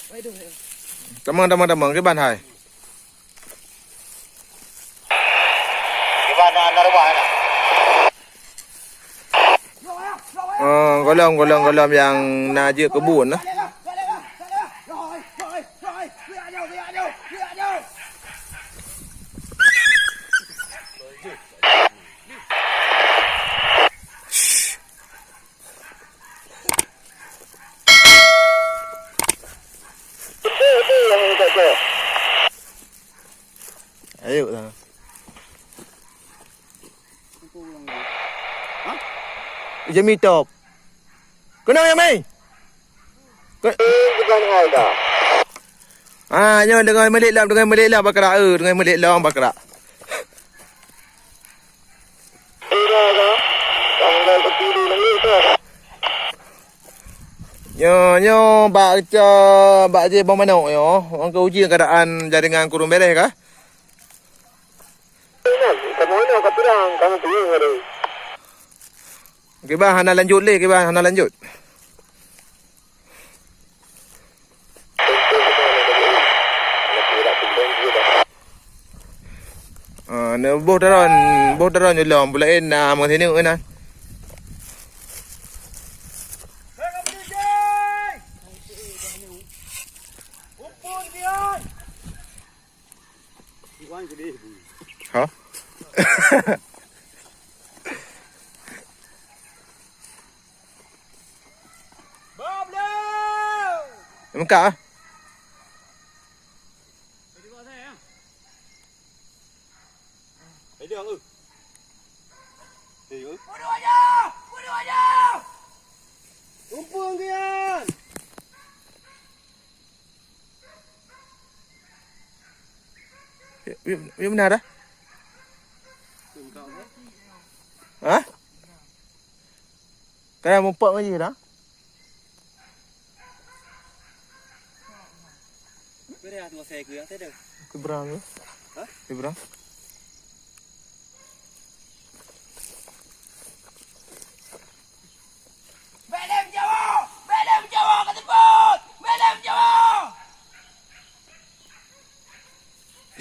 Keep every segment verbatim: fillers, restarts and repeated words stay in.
Tamong, tamong, tamong, kiban hai. Oh, gohlom, gohlom, gohlom nyang na jeuet keu buet lah. Ayo lah. Jemi top. Kena yang mai. Ke- Ah, nyoe deungon meulik lom, deungon meulik lom bakrak, eh, deungon meulik lom bakrak. Nyoe, nyoe bak ca-, bak jih bang manok nyoe, orang ke uji keadaan jaringan kurung beres kah? Kiban hana lanjut lé, kiban hana lanjut. Ah, na boh taron, boh taron je lom, bulaen na meusineuk na. Ha? Meuka ah. Yuk, yuk, yuk, benar dah. Ha? Kaya mumpak ngaji dah. Kibrang tu. Hah? Kibrang. Bèk lé meujawa! Bèk lé meujawa ka seupôt! Bèk lé meujawa!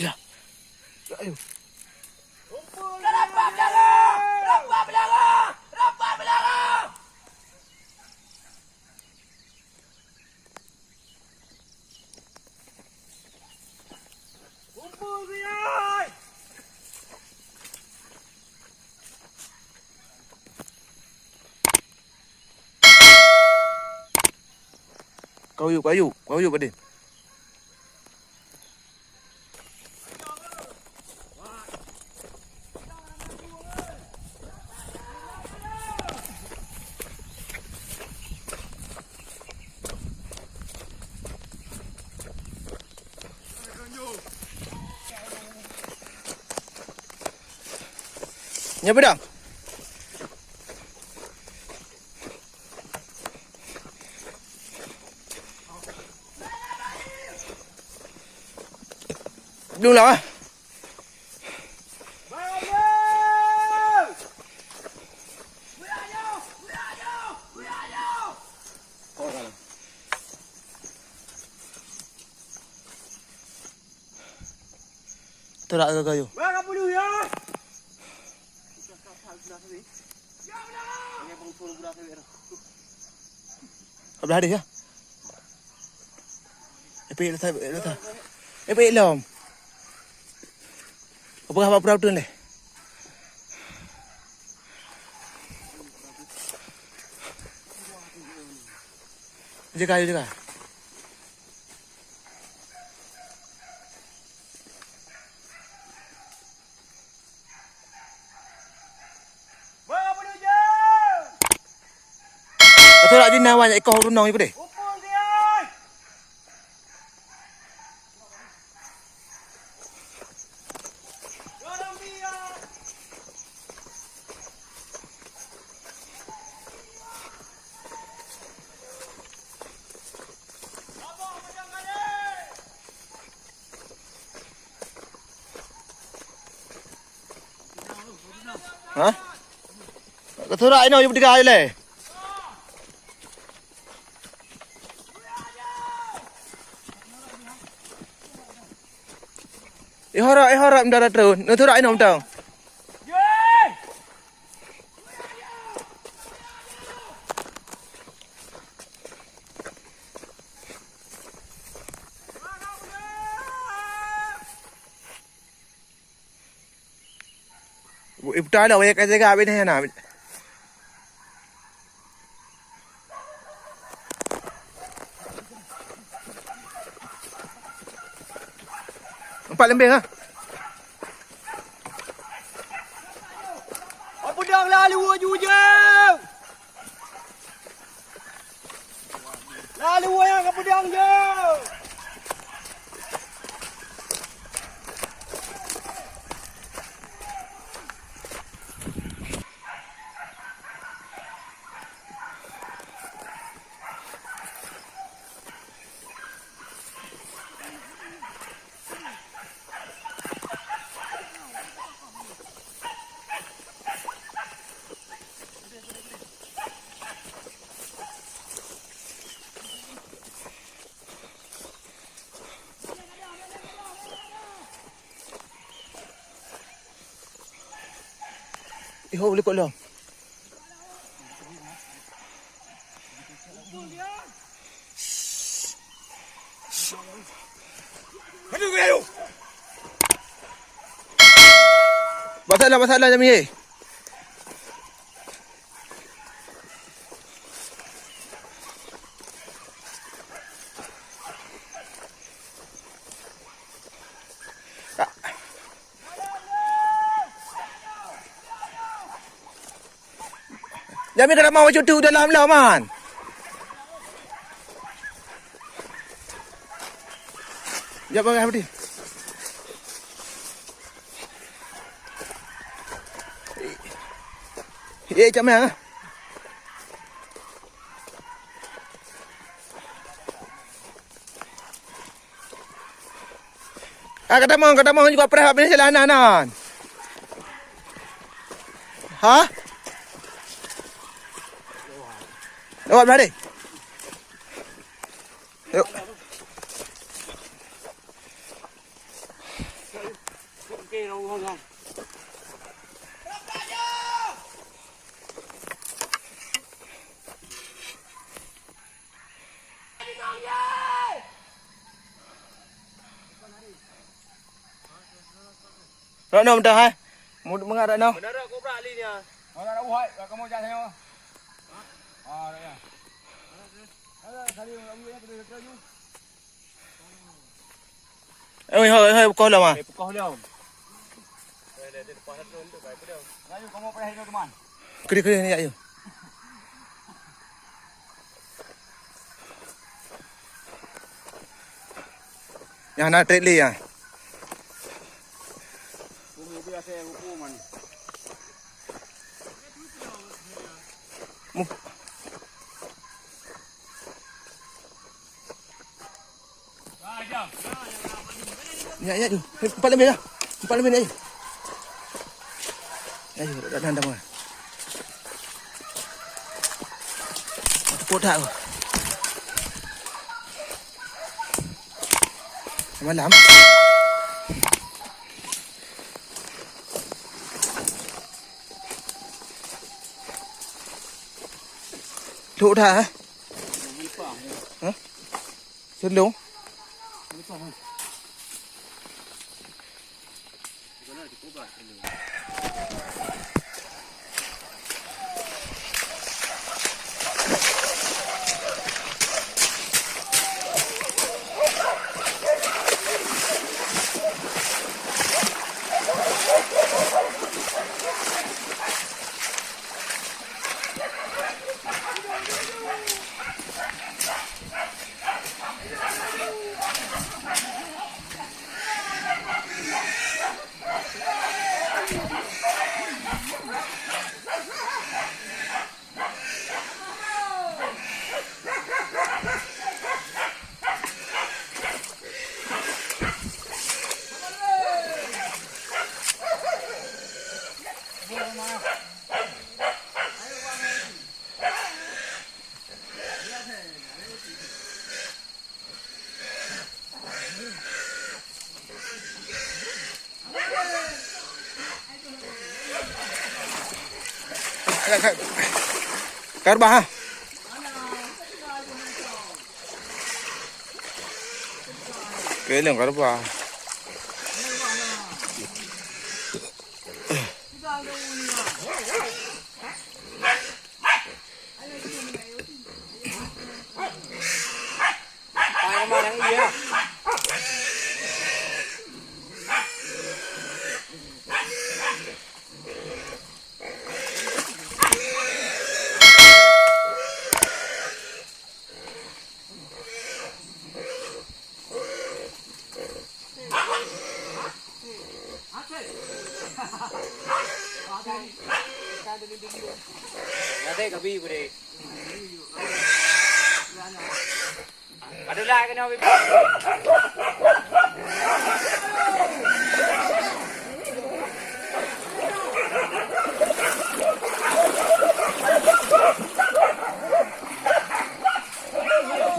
Ya. Ya, ayo. Rapat beulangah! Rapat beulangah! Rapat beulangah! Kau yuk, kau yuk, kau yuk, Pak Din. Nyoe peudong. Dong lah, ah. Teurak ke kayu? Ka belah deh, ya. Epek letak, epek letak. Epek lom. Apa khabar perahu tu leh? Jaga, jaga. Beutôi tak jina wan, ikoh runong ibu deh. Hah? Ka surat inoe, yue peuteuka ilèe. Ihorok, ihorok, meudarah terus. Neuturak inong mantong. Iputa dah, wayah ka jaga abis na. Empat lembeng ah. Apa dah lalu aju je? Lalu wayang ka peudong jeuet. Iho likot lom. Basah lah, basah lah, Jami. Jami ka tamong cutu dalam lah, man. Jap, Bang Abdi. Eh, cak mana? Ah, ka tamong, ka tamong juga preh habis jalan nan, nan. Ha? Lewat mana? Yuk. Rot nyoe meudah, hai. Mu-, meungat rot nyoe. Menara Kobra li nya. Mana dah uhai, kamu jangan saya. Ah, ya. Ada kali yang lagi ya, kita terus. Eh, hoi, hoi, bukoh lom ah. Eh, bukoh lom. Ayo, kamu payah itu, teman. Keri, keri ni, ayo. Yang nak trek lé ya. Mu- Ya, ya, ya. Empat lebih dah. Empat lebih dah. Ya, ya, dah, dah, dah, dah. Tepuk tak tu. Malam. Tepuk tak, eh? Hah? Sundong. Karbah, ha? Keuneuk karbah.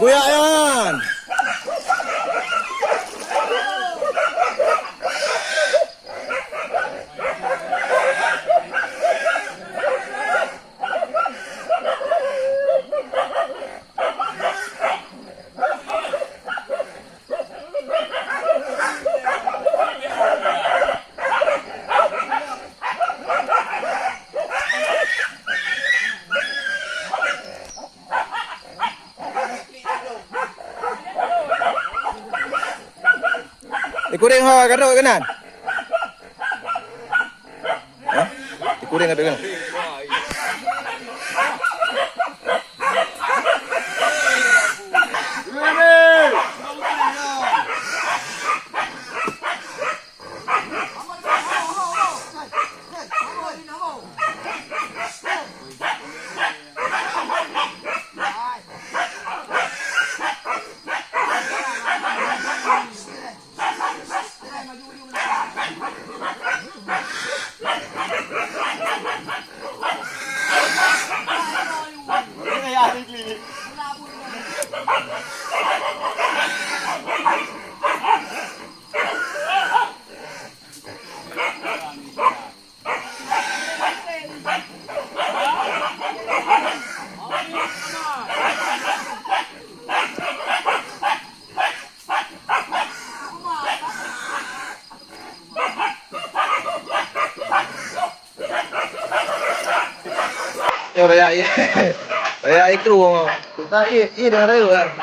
Buyak nyan. Dikuréng ho gadôk keunan. Hah? Dikuréng gadôk keunan. Yo, raya, raya ikru. Kita i, i dengan raya.